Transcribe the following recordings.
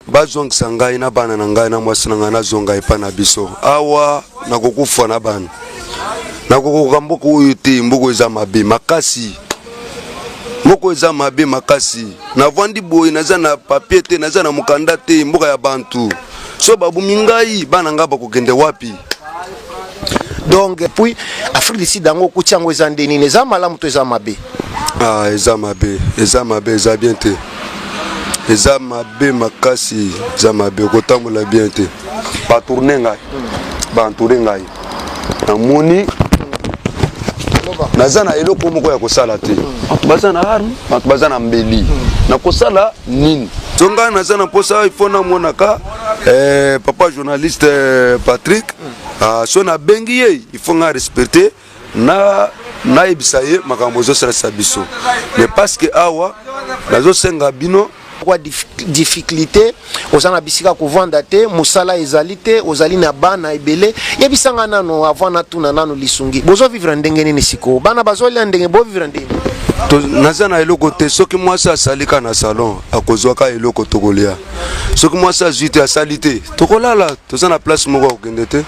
Bazongisa ngai na bana na ngai na mwasi na ngai, nazonga epai na biso. Awa nakokufa na bana, nakokoka mboka oyo te. Mboka eza mabe makasi, mboka eza mabe makasi. Navandi boye, naza na papier te, naza na mokanda te, mboka ya bantu. So babumi ngai, bana ngai bakokende wapi? Donc puis Afrique du Sud yango okuti yango eza nde nini? Eza malamu to eza mabe? Ah, eza mabe, eza mabe, eza bien te, eza mabe makasi, eza mabe, kotambola bien te. Batourne ngai, baentoure ngai, namoni naza na eloko moko ya kosala te. Bato baza na arme, bato baza na mbeli, nakosala nini? So ngai naza na mposa, ifo namonaka eh, papa journaliste eh, Patrick. Ah, so nabengi ye, ifo ngai respecte na nayebisa ye makambo ezosalisa biso, mais parce que awa nazosenga bino. Kwa difficulté, oza na bisika kovanda te, mosala ezali te, ozali na bana ebele. Yebisa nga nano, avant natuna nano lisungi, bozovivre ndenge nini sikoyo? Bana bazolia ndenge, bovivre ndenge? Naza na eloko te. Soki mwasi asali ka na salon, akozwaka eloko tokolia. Soki mwasi azwi te, asali te, tokolala. Toza na place moko ya kokende te.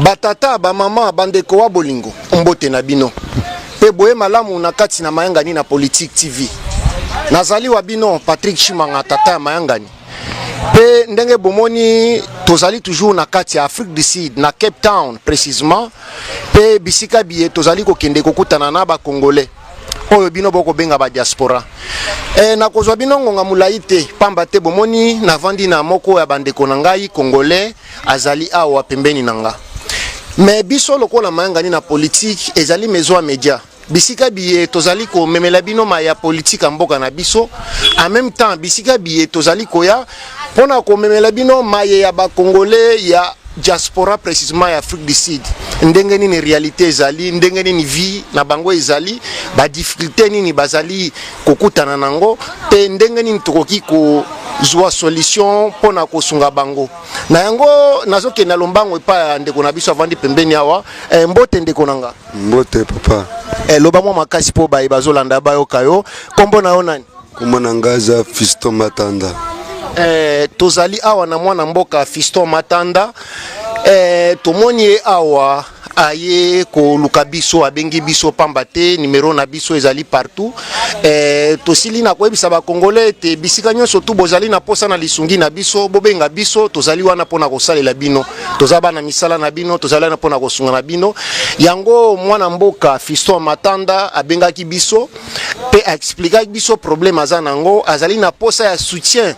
Batata, bamama, bandeko wa bolingo, mbote na bino mpe boye malamu na kati na Mayangani na Politique TV. Nazali wa bino Patrick Chimanga, tata ya Mayangani. Mpe ndenge bomoni, tozali toujours na kati ya Afrique du Sud, na Cape Town précisement, mpe bisika biye tozali kokende kokutana na Bacongolais oyo bino bokobenga ba diaspora. Nakozwa bino ngonga molai te, pamba te bomoni navandi na moko ya bandeko na ngai congolais, azali awa pembeni na nga. Me biso lokola Mayangani na Politike, ezali maison ya media, bisika biye tozali komemela bino maya politike ya mboka na biso. En même temps, bisika biye tozali koya mpona komemela bino maye ya Bacongolais ya diaspora, précisement ya Afrique du Sud, ndenge nini réalité ezali, ndenge nini vie na bango ezali, badifficulté nini bazali kokutana nango, mpe ndenge nini tokoki kozwa solution mpona kosunga bango. Na yango nazokende na lombango epai ya ndeko na biso avandi pembeni awa. Mbote ndeko na nga. Mbote papa. Loba mwa makasi mpo baye bazolanda bayoka yo. Nkombo na yo nani? Kombo na ngai eza Fiston Matanda. Tozali awa na mwana mboka Fiston Matanda. Tomoni ye awa aye koluka biso, abengi biso pamba te numero na biso ezali partout. Tosili na koyebisa Bakongole ete bisika nyonso tu bozali na posa na lisungi na biso, bobenga biso, tozali wana mpona kosalela bino. Toza bana misala na bino, tozali wana mpona kosunga na bino. Yango mwana mboka Fiston Matanda abengaki biso mpe aexplikaki biso problème aza nango. Azali na posa ya soutien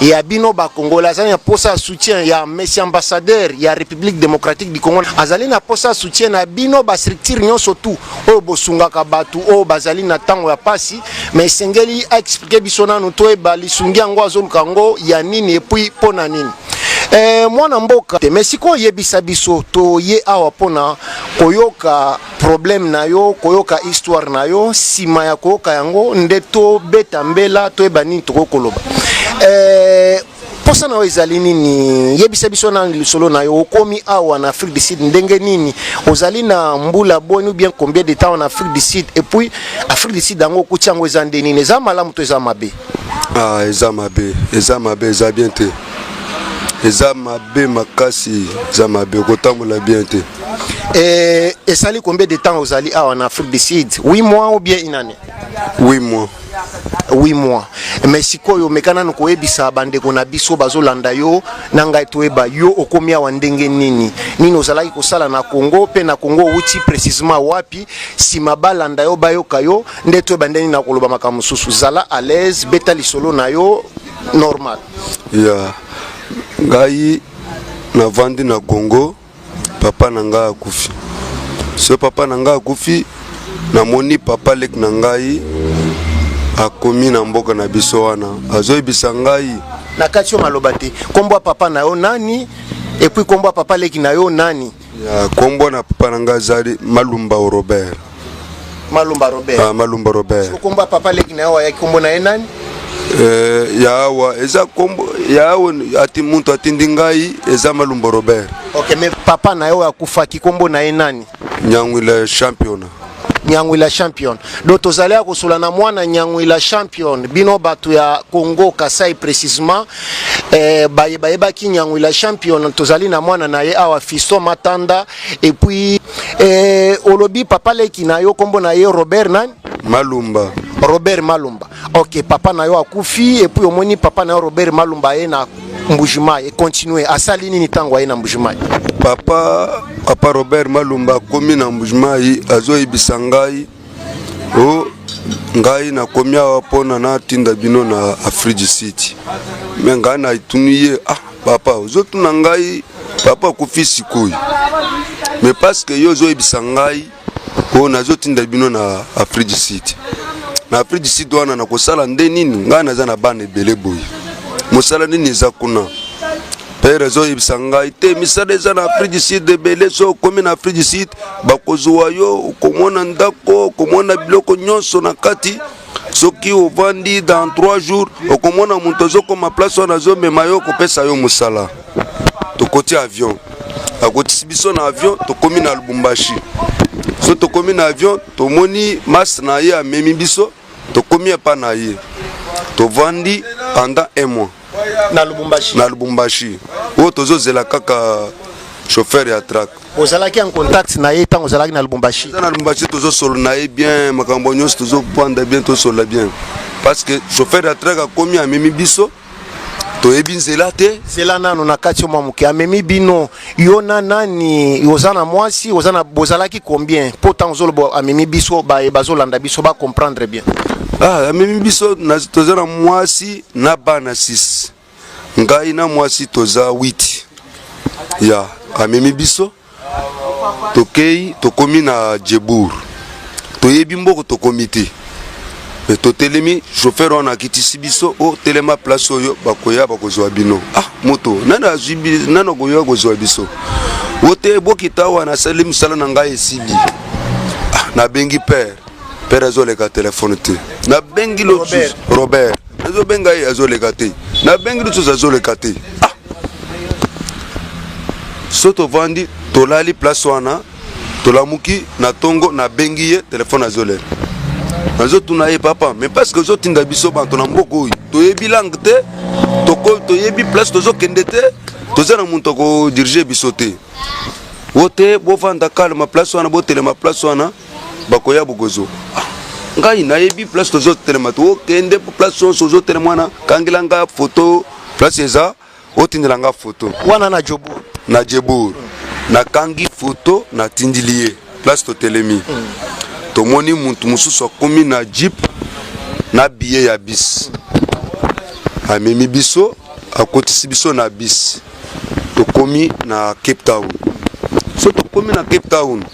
ya bino Bakongole, azali na posa ya soutien ya monsieur ambassadeur ya République démocratique du Congo, azali na posa ya soutien na bino bastructure nyonso tu oyo bosungaka bato oyo bazali na ntango ya pasi. Mais esengeli aexplike biso nanu, toyeba lisungi yango azoluka yango ya nini et puis mpo na nini. Mwana mboka te, mais sikoyo oyebisa biso, toye awa mpona koyoka problème na yo, koyoka histoire na yo. Nsima ya koyoka yango nde tobeta mbela, toyeba nini tokoki koloba. Posa na yo ezali nini? Yebisa biso na lisolo na yo. Okomi awa na Afrique du Sud ndenge nini? Ozali na mbula boni ou bien combien de temps en Afrique du Sud? Et puis Afrique du Sud yango okuti yango eza nde nini? Eza malamu to eza mabe? Ah, eza mabe, eza mabe, eza bien te, eza mabe makasi, eza mabe, kotambola bien te. Esali combien de temps ozali awa na Afrique du Sud? 8 mois ou bien une année? 8 mois. 8 mois. Mais sikoyo meka nanu koyebisa bandeko na biso bazolanda yo na ngai, toyeba yo okomi awa ndenge nini, nini ozalaki kosala na Congo, mpe na Congo outi précisement wapi. Nsima balanda yo, bayoka yo, nde toyeba ndenge nini na koloba makambo mosusu. Zala à l'aise, beta lisolo na yo normal. Ya ngai, navandi na Congo, papa na ngai akufi. So papa na ngai akufi, namoni papa leki na ngai akomi na mboka na biso wana, azoyebisa ngai. Na kati yo maloba te. Nkombo ya papa na yo nani? Et puis kombo ya papa leki na yo nani? Ya kombo na papa na ngai azali Malumba Robert. Malumba Robert. Ah, Malumba Robert. Kombo ya papa leki na yo ayaki kombo na ye nani? Eh, ya awa eza kombo ya awa ati muntu atindi ngai eza Malumba Robert. Ok, mais papa na yo akufaki kombo na ye nani? Nyangwila champion. Nyangwila champion. Donc tozali ya kosola na mwana Nyangwila champion. Bino bato ya Congo Kasai précisément eh, baye bayebaki Nyangwila champion tozali na mwana na ye awa Fiston Matanda et puis eh, olobi papa leki na yo kombo na ye Robert nani? Malumba. Robert Malumba. Ok, papa na yo akufi et puis omoni papa na yo Robert Malumba ye na Mbujimayi et continuer asali nini ntango aye na Mbujimayi? Papa Robert Malumba akomi na Mbujimayi azoyebisa ngai o ngai nakomi awa mpona natinda bino na Afrique du Sud. Me ngai natuni ye ah papa ozotuna ngai papa akufi sikoyo mais parce que yo ozoyebisa ngai oyo nazotinda bino na Afrique du Sud. Na Afrique du Sud wana nakosala nde nini? Ngai naza na bana ebele boye, mosala nini eza kuna? Pere azoyebisa ngai te misala eza na Afrique du Sud ebele, so okomi na Afrique du Sud bakozwa yo, okomona ndako, okomona biloko nyonso na kati. Soki ovandi dans 3 jours okomona moto azokoma place wana azomema yo kopesa yo mosala. Tokoti avion, akotisi biso na avion, tokomi na Lubumbashi. So tokomi na avion, tomoni mas na ye amemi biso, tokomi epa na ye, tovandi pendant un mois na Lubumbashi. Na Lubumbashi oyo tozozela kaka chauffeur ya truck. Ozalaki en contact na ye ntango ozalaki na Lubumbashi? Na Lubumbashi tozosolola na ye bien, makambo nyonso tozovanda bien, tosolola bien parce que chauffeur ya truck akomi amemi biso, toyebi nzela te. Zela nano na kati mwa moke, amemi bino yo na nani? Oza na mwasi, oza na bozalaki combien? Po ntango ozoloba amemi biso, baye bazolanda biso ba comprendre bien. Ah, amemi biso toza na mwasi na bana 6, ngai na mwasi toza 8. Ya amemi biso tokei, tokomi na Djebour, toyebi mboko tokomi te. Me totelemi, chauffeur wana akitisi biso, o telema place oyo bakoya bakozwa bino. Ah, moto nani azwi nani akoya kozwa biso? O te bokita awa, nasali mosala na ngai esili. Ah, nabengi père, père azoleka telefone te. Nabengi losusu Robert, nazobenga ye azoleka te. Nabengi lisusu azoleka te. Ah, so tovandi tolali place wana, tolamuki na tongo, nabengi ye telefone azolela. Nazotuna ye papa, mais parce que ozotinda biso banto na mboka oyo toyebi langue te, toyebi place tozokende te, toza na moto akodirige biso te. O te bovanda calme place wana, botelema place wana bakoya bokozwa. Ah, ngai nayebi place tozotelema te, okende place nyonso ozotelema wana, kangela nga photo place eza, otindela nga photo wana na Djebour. Na Djebour nakangi photo, natindili ye place totelemi. Tomoni mutu mosusu akomi na jeep na billet ya bis, amemi biso, akotisi biso na bis, tokomi na Cape Town. So tokomi na Cape Town,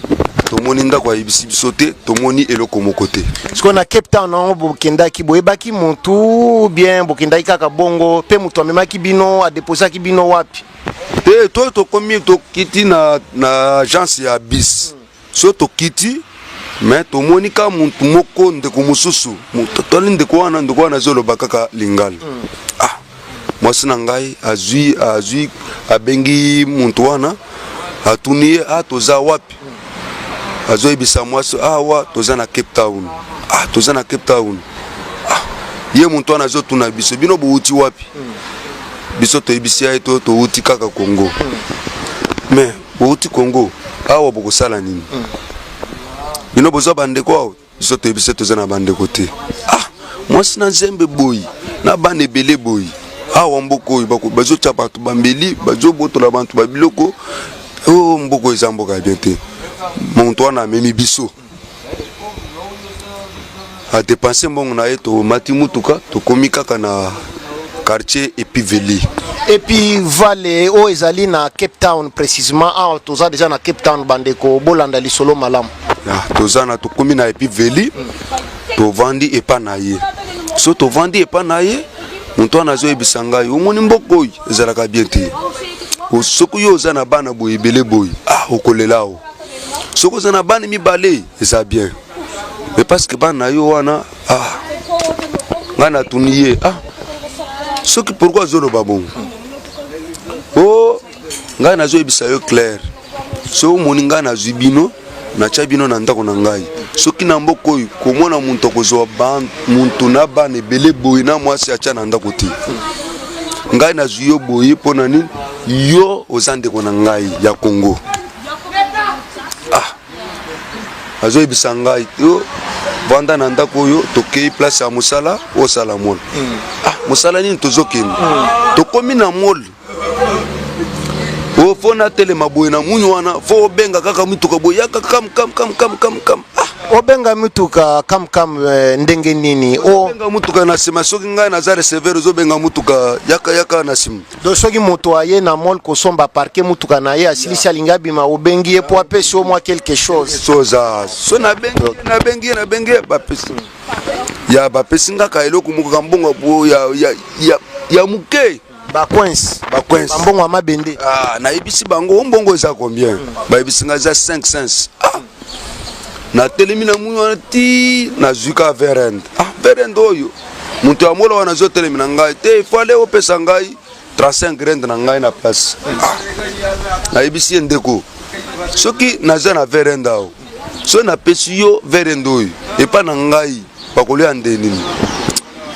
tomoni ndako ayebisi biso te, tomoni eloko moko te. Sikoyo na Cape Town yango bokendaki, boyebaki motu bien? Bokendaki kaka bongo mpe moto amemaki bino adeposaki bino wapi? Te, to tokomi tokiti na agence ya bis. So tokiti, me tomoni ka motu moko, ndeko mosusu, toli ndeko wana, ndeko wana azoloba kaka lingala. Ah, mwasi na ngai azwi abengi motu wana, atuni ye ah toza wapi? Azoyebisa mwasi awa toza na Cape Town. Ah, toza na Cape Town. Ah, ye motu wana azotuna biso bino bowuti wapi? Biso toyebisi ye to towuti kaka Congo. Mais bowuti Congo awa bokosala nini? Bino bozwa bandeko awa? Biso toyebisi toza na bandeko te. Ah, mwasi na nzembe boyi na bana ebele boyi awa mboka oyo bazotya bato bambeli, bazobotola bato babiloko. Oyo mboka eza mboka ya bien te. Moto wana amemi biso, adepense mbongo na ye, tomati mutuka, tokomi kaka na quartier Epiveli. Epi Vale oyo ezali na Cape Town précisément. Awa toza déjà na Cape Town, bandeko bolanda lisolo malamu. Toza na tokomi na Epiveli, tovandi epa na ye. So tovandi epa na ye, moto wana azoyebisa ngai omoni mboka oyo ezalaka bien te. Soki yo oza na bana boye ebele boye, ah, okolela o. Soki oza na bana mibale, eza bien, mais parce que bana na yo wana, ah, ngai natuni ye, ah, soki pourquoi azoloba bongo? O ngai nazoyebisa yo clair, soki omoni ngai nazwi bino, natya bino na ndako na ngai, soki na mboka oyo komona moto akozwa moto na bana ebele boye na mwasi atya na ndako te. Ngai nazwi yo boye mpo na nini? Yo oza ndeko na ngai ya Congo. Ah, azoyebisa ngai, yo vanda na ndako oyo, tokei place ya mosala, osala mall. Ah, mosala nini? Tozokende, tokomi na mall o, fo natelema boye na muni wana, fo obenga kaka mituka boye, yaka, kam kam kam kam kam kam. Ah, Obenga mituka kam kam, ndenge nini o? Obenga mutuka na nsima, soki ngai naza receveur, ozobenga mutuka, yaka, yaka na nsima. Donc soki moto aye na mall kosomba, parquer mutuka na ye, asilisi, alingi abima, obengi ye mpo apesi yo mwa quelque chose. Soza so nabengi ye, nabengi ye, nabengi ye, bapesi ya bapesi ngaka eloko moko ka mbongo po ya moke. Bacoins. Bacoins. Bambongo ya mabende. Ah, nayebisi bango, mbongo eza combien? Bayebisi nga eza 5 cents. Ah, natelemi na muni wana ti nazwi ka 20 rand. Ah, 20 rand oyo, moto ya mall wana azotelemi na ngai te, ifale opesa ngai 35 rand na ngai na place. Ah, nayebisi ye, ndeko, soki naza na 20 rand awa, soki napesi yo 20 rand oyo, epa na ngai bakolia nde nini?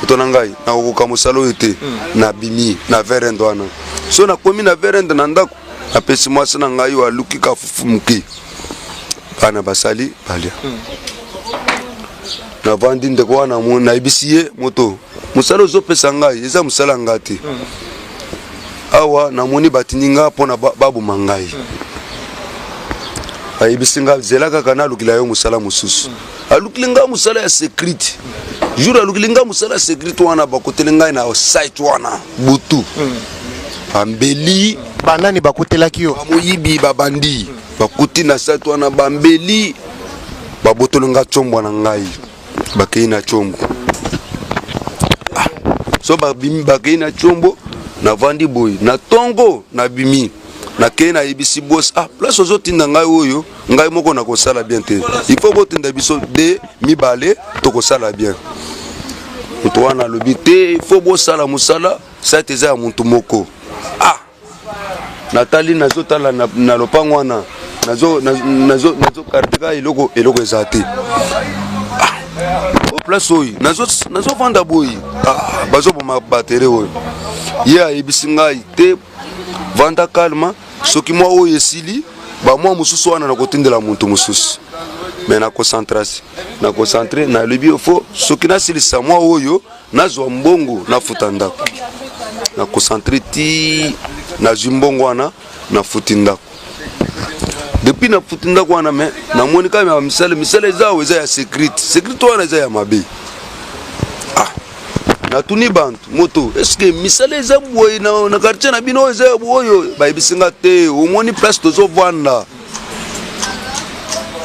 Moto na ngai, nakokoka mosala oyo te. Nabimi na 20 rand wana. So nakomi na 20 rand na ndako, napesi mwasi na ngai oyo, aluki kafufu moke, bana basali balia. Navandi, ndeko wana nayebisi ye, moto, mosala ozopesa ngai eza mosala ya ngai te. Awa namoni batindi nga mpona baboma ngai. Ayebisi nga, zela kaka nalukila yo mosala mosusu. Alukili nga mosala ya sécurité. Jour alukili nga mosala ya sécurité wana, bakoteli ngai na site wana butu, bambeli. Banani bakotelaki yo? Bamoyibi, babandi, bakuti na site wana bambeli, babotoli nga tsombwa na ngai, bakei na tshombo. Ah, so babimi, bakei na tshombo. Navandi boye na ntongo, nabimi, nakei, nayebisi boss, ah, place ozotinda ngai oyo, ngai moko nakosala bien te, il faut botinda biso de mibale, tokosala bien. Moto wana alobi te, il faut bosala mosala, site eza ya motu moko. Ah, natali, nazotala na lopango wana, nazokarter kaka, eloko eza te. Ah, o place oyo nazovanda boye, ah, bazoboma batterie oyo. Ye ayebisi ngai te, vanda calme, soki mwa oyo esili, bamwa mosusu wana nakotindela moto mosusu. Mais na concentration, na concentre, nalobi fo soki nasilisa mwa oyo, nazwa mbongo, nafuta ndako. Na concentre ti nazwi mbongo wana, nafuti ndako. Depuis nafuti ndako wana, me namoni kaka misala, misala eza awa, eza ya sécurité. Sécurité wana eza ya mabe. Ah, natuni bantu, moto, est-ce misala eza boye na quartier na bino oyo eza ya oyo? Bayebisi nga te, omoni place tozovanda,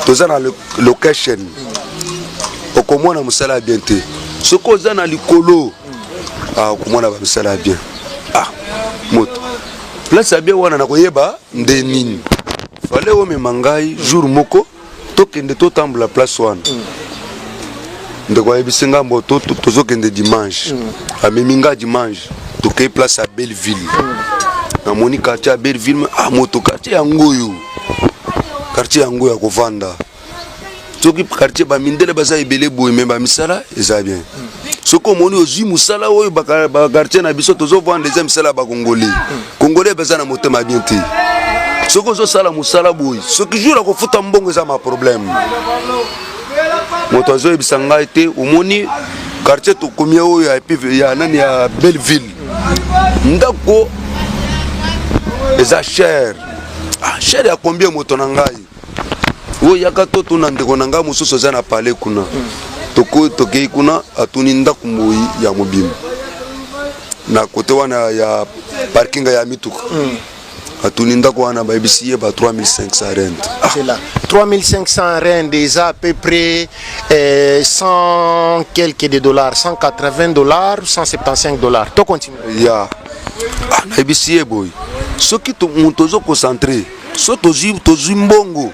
toza na location, okomona mosala ya bien te. Soki oza na likolo, ah, okomona bamisala ya bien. Ah, moto, place ya bien wana nakoyeba nde nini? Fale omema ngai jour moko, tokende totambola place wana. Ndeko ayebisi nga mbo tozokende dimanche. Amemi nga dimanche, tokei place ya Belleville. Namoni quartier ya Belleville. Ah, moto, quartier yango oyo, quartier yango ya kovanda. Soki quartier bamindele baza ebele boye, me bamisala eza bien. Soki omoni ozwi mosala oyo, baquartier na biso tozovanda eza misala ya bakongolais. Congolais baza na motema bien te. Soki ozosala mosala boye, soki jour akofuta mbongo, eza ma problème. Moto azoyebisa ngai te, omoni quartier tokomi oyo ya nani, ya Belleville, ndako eza cher. Ah, cher ya combien? Moto na ngai oyo, yaka totuna ndeko na ngai mosusu aza na palais kuna. Tokei kuna, atuni ndako moi ya mobimba na kote wana ya parking ya mituka. Atuni ndako wana, bayebisi ye ba 3500 rand. Ah. C'est là 3500 rand, eza à peu près 100 quelques de dollars, 180 dollars, 175 dollars. To continue. Ya, ah, nayebisi ye boye. Soki moto ozo concentre, so tozwi mbongo,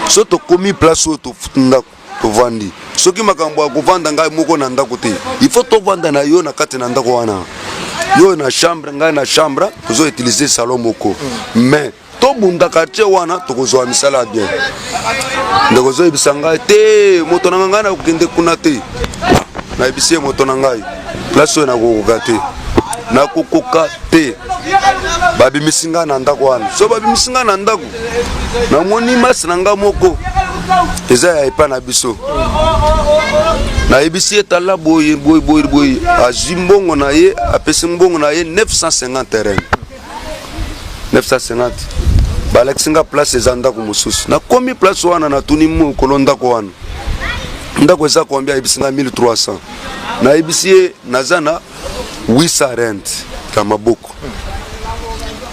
so tokomi place oyo tofuti ndako, tovandi. Soki makambo ya kovanda ngai moko na ndako te, il faut tovanda na yo na kati na ndako wana, yo na chambre, ngai na chambre, tozo utiliser salon moko. Mais tobunda quartier wana, tokozwa misala ya bien. Ndeko ozoyebisa ngai te, moto na ngai nakokende kuna te. Nayebisi ye, moto na ngai, place oyo nakokoka te, nakokoka te. Babimisi ngai na ndako wana. So babimisi ngai na ndako, namoni masi na ngai moko eza ya epai na biso. Nayebisi ye, tala, boye boye boye boye. Azwi mbongo na ye, apesi mbongo na ye 950 rn, 950. Balakisi nga place eza ndako mosusu. Nakomi place wana, natuni mokolo ndako wana, ndako eza combien? Ayebisi nga 1300. Nayebisi ye, naza na 800 rente ya maboko,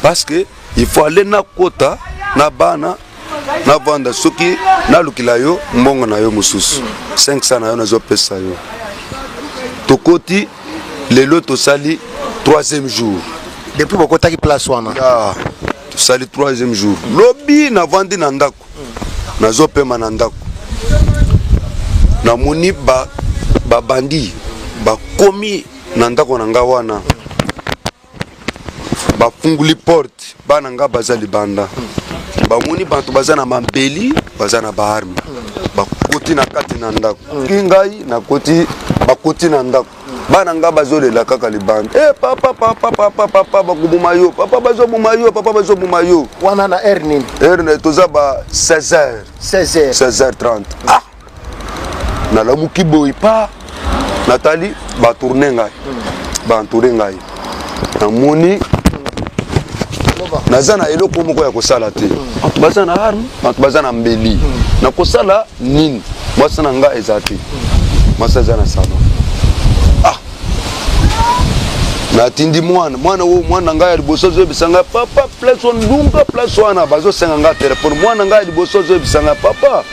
parce que il faut aller nakota na bana navanda. Soki nalukila yo mbongo na yo mosusu 500 na yo, nazopesa yo. Tokoti lelo, tosali troisième jour. Depuis bokotaki place wana? Ya, tosali troisième jour. Lobi navandi na ndako, nazopema na ndako, namoni babandi bakomi na ndako na nga wana, bafunguli porte. Bana nga baza libanda, bamoni bato baza na mabeli, baza na baarme, bakoti na kati na ndako. Ki ngai nakoti, bakoti na ndako, bana nga bazolela kaka libanda: "E papa, papa, papa, papa, bakoboma yo, papa, bazoboma yo, papa, bazoboma yo." Wana na heure nini? Heure toza ba 16 heures. 16 heures? 16h30. Ah, nalamuki boye pa, natali batourne ngai, baentoure ngai, namoni naza na eloko moko ya kosala te. Bato baza na arme, bato baza na mbeli, nakosala nini? Mwasi na ngai eza te, mwasi aza na salon. Ah, natindi mwana, mwana oyo, mwana na ngai ya liboso azoyebisa ngai: "Papa, place wana, lunga place wana, bazosenga ngai telefone." Mwana ngai ya liboso azoyebisa ngai: "Papa,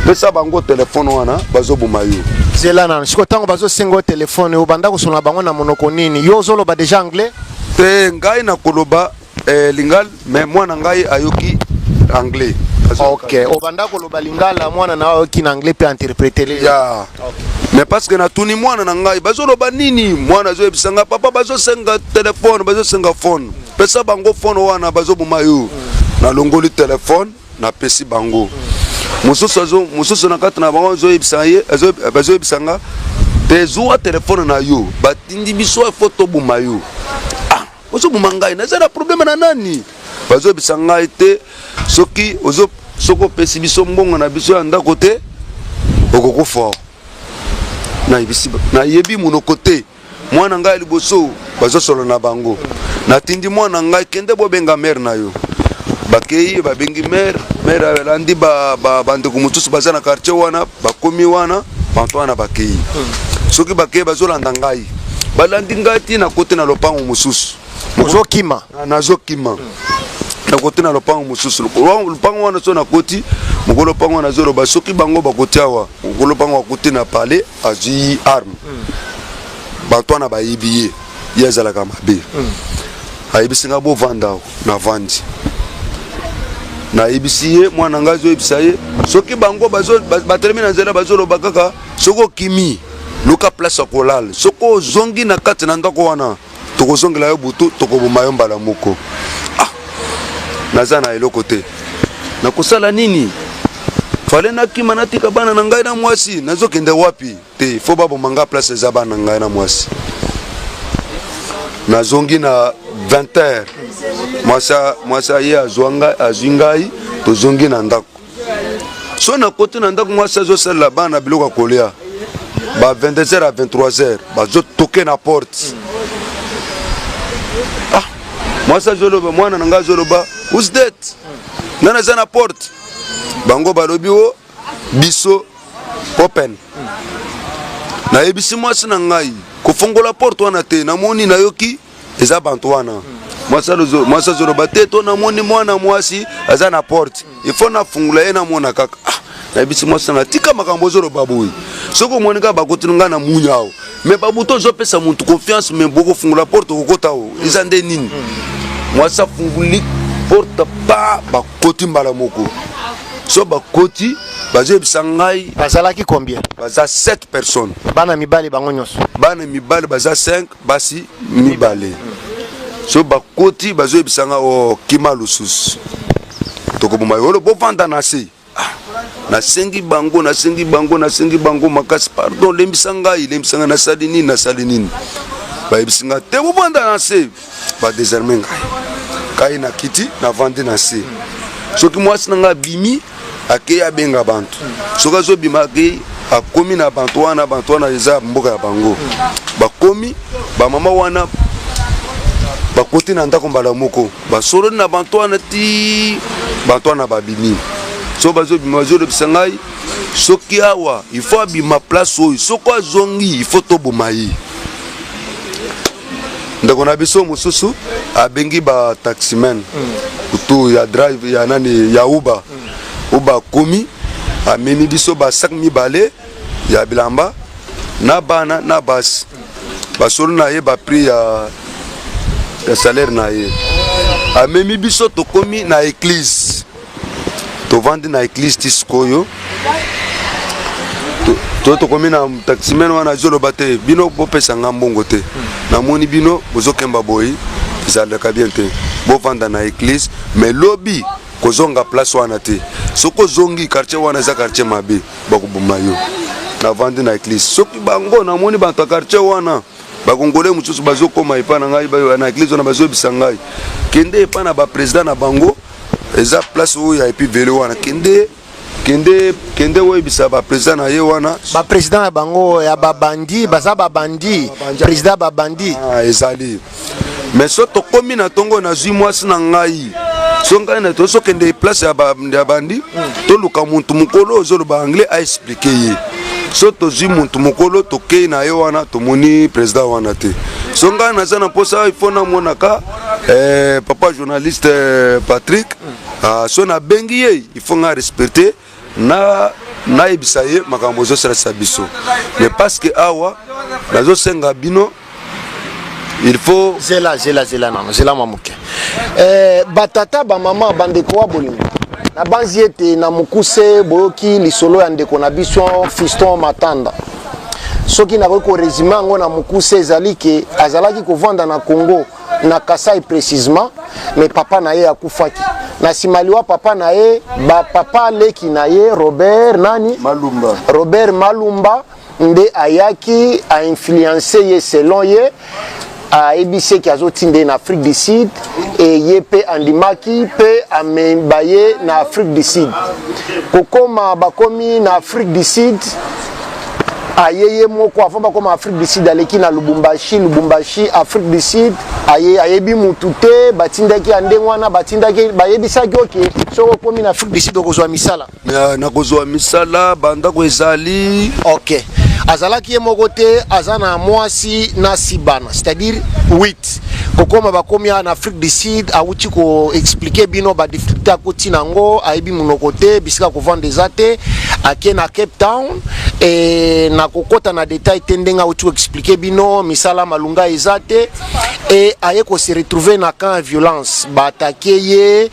pesa bango telefone wana, bazoboma yo." Zela nano. Siko ntango bazosenga yo telefone, obanda kosolola bango na monoko nini? Yo ozoloba déjà anglais? Te, ngai nakoloba lingala, mais mwana ngai ayoki anglais. Ok, obanda koloba lingala, mwana na yo ayoki na anglais mpe interpréter. Ya, mais parce que natuni mwana na ngai, bazoloba nini? Mwana azoyebisa ngai: "Papa, bazosenga telefone, bazosenga phone, pesa bango phone wana, bazoboma yo." Nalongoli telefone, napesi bango. Mosusu mosusu na kati na bango azoyebisa ye, bazoyebisa nga te: "Zuwa telefone na yo, batindi biso, faut toboma yo." Ah, ozoboma ngai, naza na problème na nani? Bazoyebisa ngai te, soki ozo soki opesi biso mbongo na biso ya ndako te, okokufa. Nayebisi, nayebi monoko te. Mwana ngai ya liboso bazosolola na bango. Natindi mwana ngai: "Kende, bobenga mère na yo." Bakei, babengi mère. Mère alandi bandeko mosusu baza na quartier wana, bakomi wana, banto wana bakei. Soki bakei, bazolanda ngai, balandi ngai ti nakoti na lopango mosusu. Ozokima? Nazokima, nakoti na lopango mosusu. Lopango wana, so nakoti, mokolo lopango wana azoloba: "Soki bango bakoti awa." Mokolo lopango akoti na palais, azwi arme. Bato wana bayebi ye, ye azalaka mabe. Ayebisi nga: "Bovanda awa." Navandi, nayebisi ye, mwana ngai azoyebisa ye: "Soki bango batelemi na nzela, bazoloba kaka, soki okimi, luka place ya kolala. Soki ozongi na kati na ndako wana, tokozongela yo butu, tokoboma yo mbala moko." Ah, naza na eloko te, nakosala nini? Fale nakima, natika bana na ngai na mwasi, nazokende wapi? Te, faut baboma nga place eza bana na ngai na mwasi. Nazongi na 20 heures, mwasi, mwasi aye azwa ngai, azwi ngai, tozongi na ndako. So nakoti na ndako, mwasi azosalela bana biloko ya kolia. Ba 22 heures à 23 heures, bazotoke na porte. Ah, mwasi azoloba, mwana na ngai azoloba: "Who's that? Ngai naza na porte." Bango balobi: "O biso, open." Nayebisi mwasi na ngai kofongola porte wana te, namoni, nayoki eza bantu wana. Mwasi azoloba: "Te, to namoni mwana mwasi aza na porte, il faut nafungola ye, namona kaka." Ah, nayebisi mwasi na ngai: "Tika makambo ozoloba boye. Soki omoni kaka bakotini ngai na munya awa, mais babutu ozopesa motu confiance, mais bokofungola porte, okokota o eza nde nini?" Mwasi afunguli porte pa, bakoti mbala moko. So bakoti, bazoyebisa ngai. Bazalaki combien? Baza 7 personnes. Bana mibali bango nyonso? Bana mibali baza 5, basi mibale. So bakoti, bazoyebisa nga: "O kima lisusu, tokoboma yo, bovanda na se." Ah, nasengi bango, nasengi bango, nasengi bango makasi: "Pardon, lembisa ngai, lembisa ngai, nasali nini, nasali nini?" Bayebisi ngai te: "Bovanda na se." Badésarmer ngai kai na kiti, navandi na se. Soki mwasi na ngai abimi, akei, abenga bantu. Soki azobima, akei, akomi na bantu wana. Bantu wana eza mboka ya bango. Bakomi, bamama wana bakoti na ndako mbala moko, basololi na bantu wana ti bantu wana babimi. So bazobima, bazolobisa ngai: soki awa, il faut abima place oyo, soki azongi, il faut toboma ye. Ndeko na biso mosusu abengi bataximen kutu ya drive ya nani, ya Uber. Uber akomi, amemi biso basac mibale ya bilamba na bana na basi. Basolo na ye baprix ya salaire na ye. Amemi biso, tokomi na église, tovandi na église ti sikoyo. To tokomi na taximen wana, azoloba te: "Bino bopesa nga mbongo te, namoni bino bozokemba boyi, ezalaka bien te, bovanda na église, mais lobi kozonga place wana te. Soki ozongi quartier wana, eza quartier mabe, bakoboma yo." Navandi na église. Soki bango namoni bato ya quartier wana, bakongole mosusu bazokóma epai na ngai na église wana, bazoyebisa ngai: "Kende epai na baprésident na bango, eza place oyo ya epi vele wana, kende, kende, kende oyebisa baprésident na ye wana." Baprésident na bango ya babandi, baza babandi, président ya babandi. Ah, ezali. Mais so tokomi na ntongo, nazwi mwasi na ngai, so ngai na tozokende place ya bandi, toluka muntu mokolo ozoloba anglais, aexpliquer ye. So tozwi muntu mokolo, tokei na ye wana, tomoni président wana te. So ngai naza na mposa, il faut namonaka papa journaliste Patrick. Ah, so nabengi ye, il faut ngai respecter na nayebisa ye makambo ezosalisa biso. Mais parce que awa nazosenga bino, il faut Zela, zela, zela nano, zela mwa moke. Batata, bamama, bandeko wa bolingo, nabanzi ete na mokuse boyoki lisolo ya ndeko na biso Fiston Matanda. Soki nakoki korésumer yango na mokuse, ezali ke azalaki kovanda na Congo, na Kasai précisement, mais papa na ye akufaki. Na nsima liwa papa na ye, bapapa leki na ye Robert nani? Malumba. Robert Malumba nde ayaki ainfluencer ye. Selon ye, ayebisi eke azotinda ye na Afrique du Sud e ye mpe andimaki mpe amemba ye na Afrique du Sud. Kokoma bakomi na Afrique du Sud, aye ye moko. Avant bakoma Afrique du Sud, aleki na Lubumbashi. Lubumbashi, Afrique du Sud, aye, ayebi mutu te. Batindaki ya ndenge wana, batindaki, bayebisaki: "Ok, soki okomi na Afrique du Sud, okozwa misala." Nakozwa misala, bandako ezali. Ok, azalaki ye moko te, aza na mwasi na si bana, c'est-à-dire 8. Kokoma bakomi awa na Afrique du Sud, awuti koexpliquer bino badifficulté akoti nango. Ayebi monoko te, bisika kovanda eza te. Ake na Cape Town e, na kokɔta na détail te, ndenge awuti koexpliquer bino, misala malunga eza te e aye kose retrouver na camp ya violence, baattaquer ye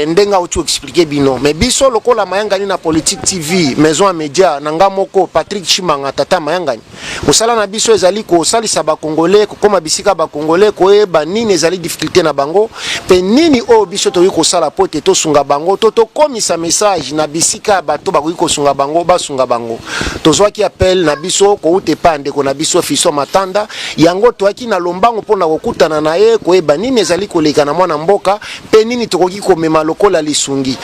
ndenge awuti koexpliquer bino. Mais biso lokola Mayangani na Politique TV, maison ya média na nga moko Patrick Chimanga, tata Mayangani, mosala na biso ezali kosalisa bakongole kokóma bisika bakongole, koyeba nini ezali difficulté na bango mpe nini oyo biso tokoki kosala po ete tosunga bango, to tokomisa message na bisika ya bato bakoki kosunga bango, basunga bango. Tozwaki appel na biso kouta epai ya ndeko na biso Fiso Matanda. Yango toyaki na lombango mpona kokutana na ye, koyeba nini ezali koleka na mwana mboka mpe nini tokoki komema lokola lisungi.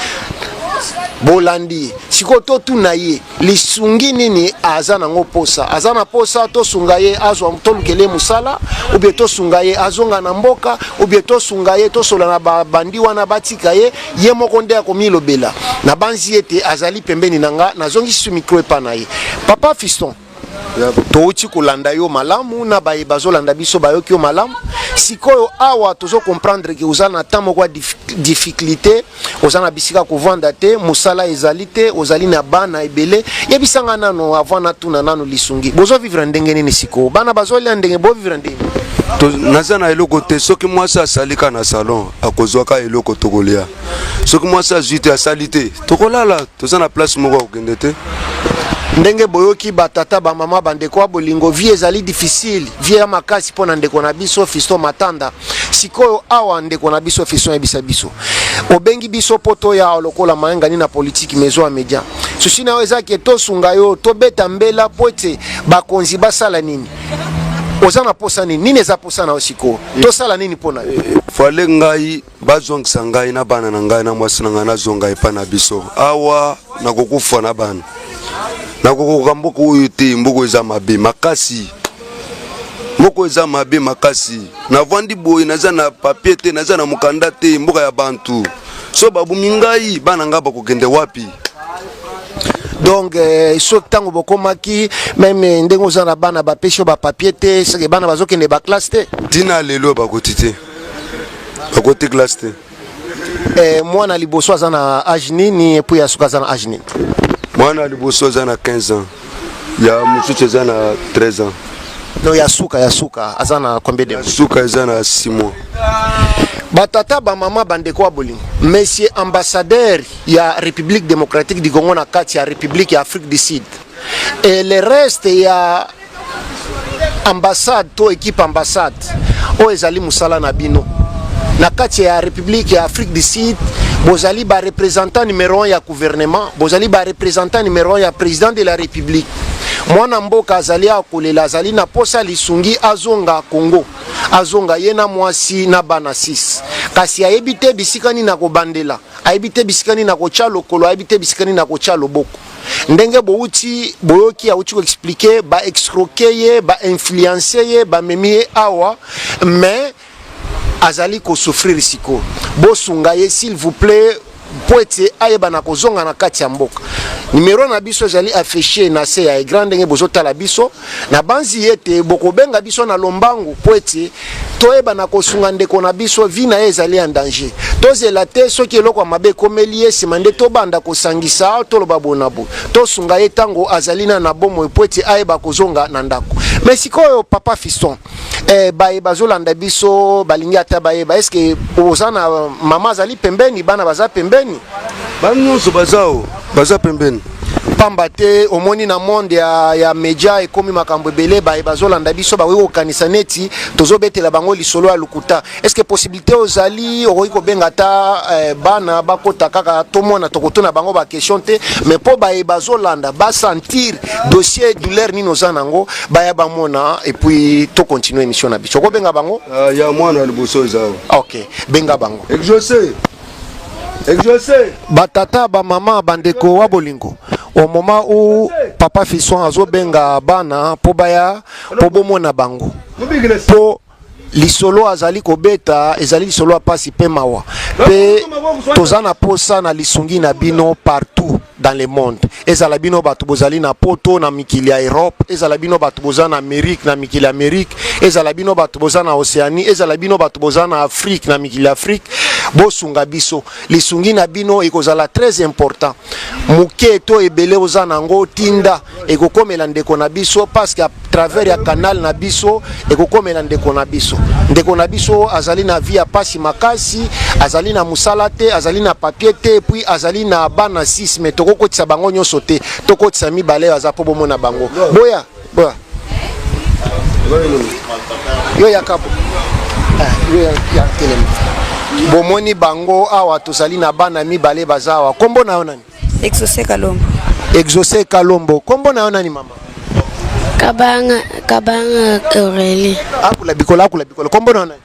Bolandi sikoyo, totuna ye lisungi nini aza nango posa. Aza na posa tosunga ye azwa, tolukela ye mosala, ou bien tosunga ye azonga na mboka, ou bien tosunga ye tosola na babandi wana batika ye. Ye moko nde akomilobela. Nabanzi ete azali pembeni na nga. Nazongisi micro epa na ye. Papa Fiston. Touti kolanda yo malamu na baye bazolanda biso bayoki yo malamu. Sikoyo awa tozo comprendre ke oza na temps moko ya difficulté, oza na bisika kovanda te, mosala ezali te, ozali na bana ebele. Yebisa nga nano avant natuna nano lisungi, bozo vivre ndenge nini sikoyo? Bana bazolia ndenge, bo vivre ndenge? Naza na eloko te. Soki mwasi asali ka na salon, akozwaka eloko tokolia. Soki mwasi azwi te, asali te, tokolala. Toza na place moko ya kokende te. Ndenge boyoki, batata, bamama, bandeko ya bolingo, vie ezali difficile, vie ya makasi mpo na ndeko na biso Fiston Matanda. Sikoyo awa ndeko na biso Fiston, yebisa biso, obengi biso mpo toya lokola mayangani na politike, maison ya media. Susi na yo eza ke tosunga yo, tobeta mbela mpo ete bakonzi basala nini? Oza na posa nini? Nini eza posa na yo sikoyo? Tosala nini mpo na yo? Fale ngai bazongisa ngai na bana na ngai na mwasi na ngai, nazonga epai na biso. Awa nakokufa na bana, nakokoka mboka oyo te. Mboka eza mabe makasi, mboka eza mabe makasi. Navandi boye, naza na papier te, naza na mokanda te. Mboka ya bantu, so babumi ngai, bana ngai bakokende wapi? Donc soki ntango bokomaki même, ndenge oza na bana, bapesi yo bapapier te, soki bana bazokende baclasse te? Ntina lelo bakoti te, bakoti classe te. Mwana liboso aza na age nini, et puis ya suka aza na age nini? Mwana liboso aza na 15 ans, ya mosusu eza na 13 ans. Non, ya suka, ya suka aza na combien de? Suka eza na 6 mois. Batata, bamama, bandeko ya bolingo, monsieur ambassadeur ya République démocratique du Congo na kati ya République ya Afrique du Sud et le reste ya ambassade to équipe ambassade oyo ezali mosala na bino na kati ya République ya Afrique du Sud, bozali bareprésentant numéro 1 ya gouvernement, bozali bareprésentant numéro 1 ya président de la République. Mwana mboka azali akolela, azali na posa lisungi, azonga Congo, azonga ye na mwasi na bana 6, kasi ayebi te bisika nini akobandela, ayebi te bisika nini akotya lokolo, ayebi te bisika nini akotya loboko. Ndenge bouti boyoki, auti koexpliquer, baescroquer ye, bainfluencer ye, bamemi ye awa, mais azali kosouffrir sikoyo. Bosunga ye, s'il vous plaît, mpo ete ayeba na kozonga na kati ya mboka. Nimero na biso ezali affiché na se ya écran. Ndenge bozotala biso, na banzi ete bokobenga biso na lombangu mpo ete toyeba na kosunga ndeko na biso. Vie na ye ezali en danger. Tozela te soki eloko ya mabe ekomeli ye, nsima nde tobanda kosangisa, toloba boye na boye. Tosunga ye ntango azali na bomoi mpo ete ayeba kozonga na ndako. Mais sikoyo, papa Fiston, baye bazolanda biso balingi ata bayeba, est-ce oza na mama azali pembeni, bana baza pembeni? Bana nyonso baza o baza pembeni. Pamba te omoni, na monde ya media ekomi makambo ebele. Baye bazolanda biso bakoki kokanisa neti tozobetela bango lisolo ya lokuta. Est ce que possibilité ozali, okoki kobenga ata bana bakota kaka, tomona, tokotuna bango baquestion te, mais mpo baye bazolanda basentir dossier, douleur nini oza nango, baya bamona, et puis tocontinue émission na biso. Okobenga bango? Ya mwana ya liboso eza awa. Ok, benga bango. Exaucé, Exaucé. Batata, bamama, bandeko wa bolingo, au moment où papa Fiston azobenga bana mpo baya, mpo bomona bango, mpo lisolo azali kobeta ezali lisolo ya pasi mpe mawa, mpe toza na posa na lisungi na bino partout dans le monde. Ezala bino bato bozali na Poto, na mikili ya Europe, ezala bino bato boza na Amérique, na mikili ya Amérique, ezala bino bato boza na Océanie, ezala bino bato boza na Afrique, na mikili ya Afrique, bosunga biso. Lisungi na bino ekozala très important. Moke to ebele oza nango, tinda, ekokomela ndeko na biso, parce que à travers ya canal na biso ekokomela ndeko na biso. Ndeko na biso azali na vie ya pasi makasi, azali na mosala te, azali na papier te, puis azali na bana 6, mais tokokotisa bango nyonso te, tokotisa mibale aza mpo bomona bango. Boya, boya, yo yaka bo. Ah, yo ya telema. Bomoni bango awa, tozali na bana mibale baza awa. Kombo na yo nani? Exaucé Kalombo. Exaucé Kalombo. Kombo na yo nani, mama? Kabanga, Kabanga Aurélie. Akula bikola, akula bikola. Kombo na yo nani?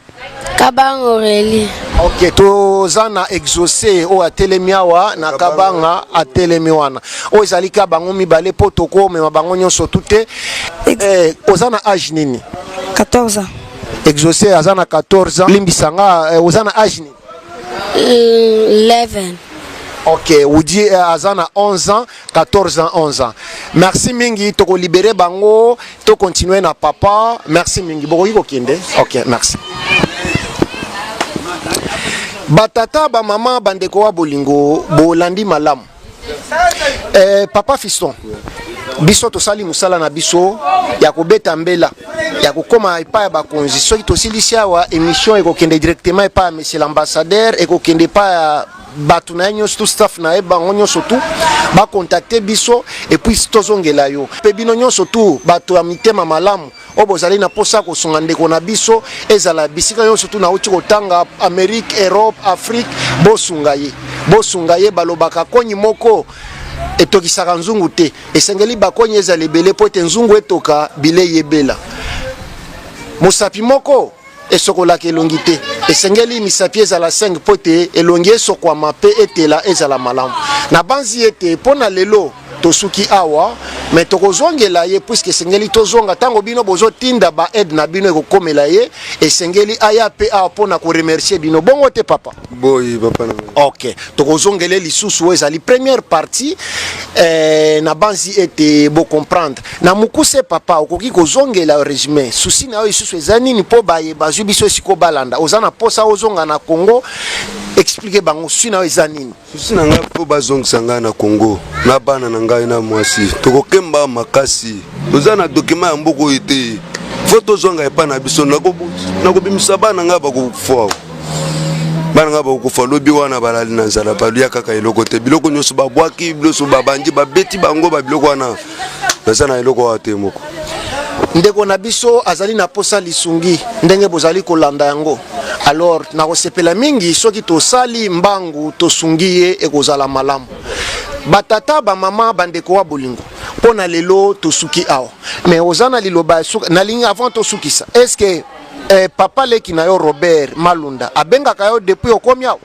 Kabanga Aurélie. Ok, toza na Exaucé oyo atelemi awa, na Kabanga atelemi wana. Oyo ezali ka bango mibale mpo tokomema bango nyonso tu te. Oza na age nini? 14 ans. Exaucé aza na 14 ans. Limbisanga, oza na age nini? 11. Ok, udi aza na 11 ans. 14 ans, 11 ans. Merci mingi, toko libérer bango, to continuer na papa. Merci mingi. Bokoki kokende. OK, merci. Batata, ba mama, bandeko wa bolingo, bolandi malamu. Eh, papa Fiston, biso tosali mosala na biso ya kobeta mbela ya kokóma epai ya bakonzi. Soki tosilisi awa émission, ekokende directement epai ya monsieur l'ambassadeur, ekokende epai ya bato na ye nyonso, tu staff na ye, bango nyonso tu bacontacte biso et puis tozongela yo. Mpe bino nyonso tu bato ya mitema malamu oyo bozali na mposa kosunga ndeko na biso, ezala bisika nyonso tu nauti kotanga, Amérique, Europe, Afrique, bosunga ye, bosunga ye. Balobaka konyi moko etokisaka nzungu te, esengeli bakonyi ezala ebele mpo ete nzungu etoka bilei ebela. Mosapi moko esokolaka elongi te, esengeli misapi ezala 5 mpo ete elongi esokwama mpe etela ezala malamu. Nabanzi ete mpo na lelo tosuki awa, me tokozongela ye puisque esengeli tozonga. Ntango bino bozotinda baaide na bino ekokomela ye, esengeli aya mpe awa mpo na koremercier bino. Bongo te, papa? Boyi, papa na ngai. Ok, tokozongela lisusu. Oyo ezali première partie. Nabanzi ete bocomprendre na mokuse. Papa, okoki kozongela résumé? Souci na yo lisusu eza nini mpo baye bazwi biso esika balanda? Oza na posa ozonga na Congo, explique bango souci na yo eza nini. Souci na ngai, mpo bazongisa ngai na Congo na bana na ngai na mwasi. Tokokemba makasi, toza na document ya mboka oyo te, faut tozonga epai na biso. Nakobimisa bana ngai, bakokufa. Bana ngai bakokufa lobi wana, balali na nzala, balia kaka eloko te, biloko nyonso babwaki, biloko babandi babeti bango babiloko wana. Naza na eloko awa te moko. Ndeko na biso azali na posa lisungi ndenge bozali kolanda yango. Alors nakosepela mingi soki tosali mbangu, tosungi ye, ekozala malamu. Batata, bamama, bandeko wa bolingo, mpo na lelo tosuki awa, mais oza na liloba ya suka nalingi avant tosukisa. Est ce que papa leki na yo Robert Malunda abengaka yo depuis okomi awa?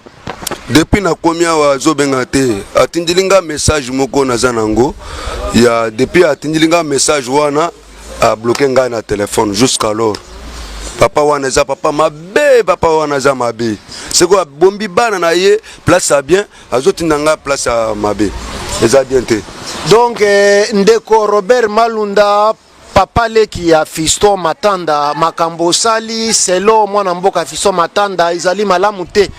Depuis nakomi awa, azobenga te. Atindili nga message moko, naza nango ya depuis atindili nga message wana, abloquer ngai na telefone jusqu'alors. Papa wana eza papa mabe, papa wana aza mabe. Sikoyo abombi bana na ye place ya bien, azotinda ngai place ya mabe, eza bien te. Donc ndeko Robert Malunda, papa leki ya Fiston Matanda, makambo osali selo mwana mboka Fiston Matanda ezali malamu te.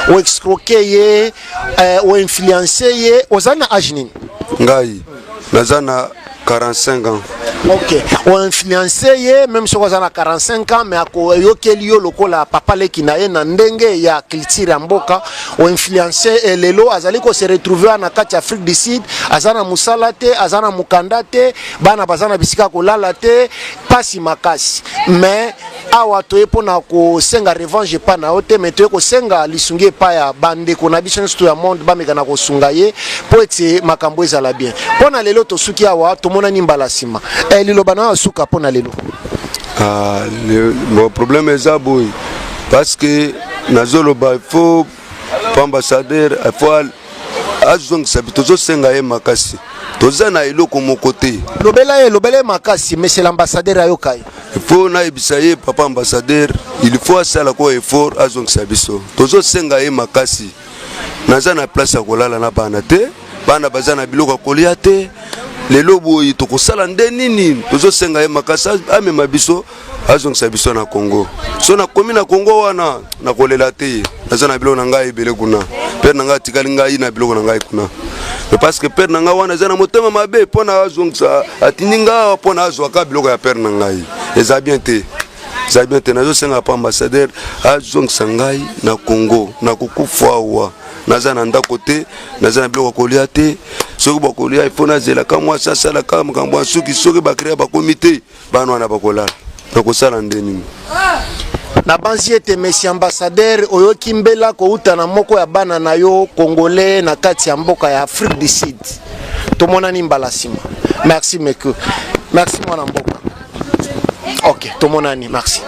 Oescroquer ye, oinfluencer ye. Ozali na age nini? Ngai naza na 45 ans. Ok, oinfluencer ye, même soki aza na 45 ans, mais akoyokeli yo lokola papa leki na ye na ndenge ya culture ya mboka. Oinfluencer, lelo azali kose retrouver na kati ya Afrique du Sud, aza na mosala te, aza na mokanda te, bana baza na bisika kolala te, pasi makasi. Mais awa toye mpona kosenga revanche epai na yo te, mais toye kosenga lisungi epai ya bandeko na biso nyonso ya monde, bameka na kosunga ye mpo ete makambo ezala bien. Mpo na lelo tosuki awa, tomonani mbala nsima. Liloba na yo asuka mpo na lelo? Ah, bon, problème eza boye, parce que nazoloba, il faut po ambassadeur, il faut azongisa. Tozosenga ye makasi, toza na eloko moko te. Lobela ye, lobela ye makasi, monsieur l'ambassadeur ayoka ye. Il faut nayebisa ye, papa ambassadeur, il faut asala ko effort, azongisa biso. Tozosenga ye makasi. Naza na place ya kolala na bana te, bana baza na biloko ya kolia te. Lelo boye tokosala nde nini? Tozosenga ye makasi, amema biso, azongisa biso na Congo. So nakomi na Congo wana, nakolela te. Naza na biloko na ngai ebele kuna. Père na ngai atikali ngai na biloko na ngai kuna, mais parce que père na ngai wana eza na motema mabe, mpo na azongisa, atindi ngai awa mpo na azwaka biloko ya père na ngai. Eza bien te, eza bien te. Nazosenga pa ambassadeur azongisa ngai na Congo. Nakokufa awa, naza na ndako te, naza na biloko ya kolia te. Soki bakolia, ifo nazelaka mwasi asalaka makambo ya suki. Soki bacréa bakomi te, bana wana bakolala, nakosala nde nini? Nabanzi ete monsieur ambassadeur oyoki mbela kouta na moko ya bana na yo congolais na kati ya mboka ya Afrique du Sud. Tomonani mbala nsima. Merci meke, merci mwana mboka. Ok, tomonani, merci.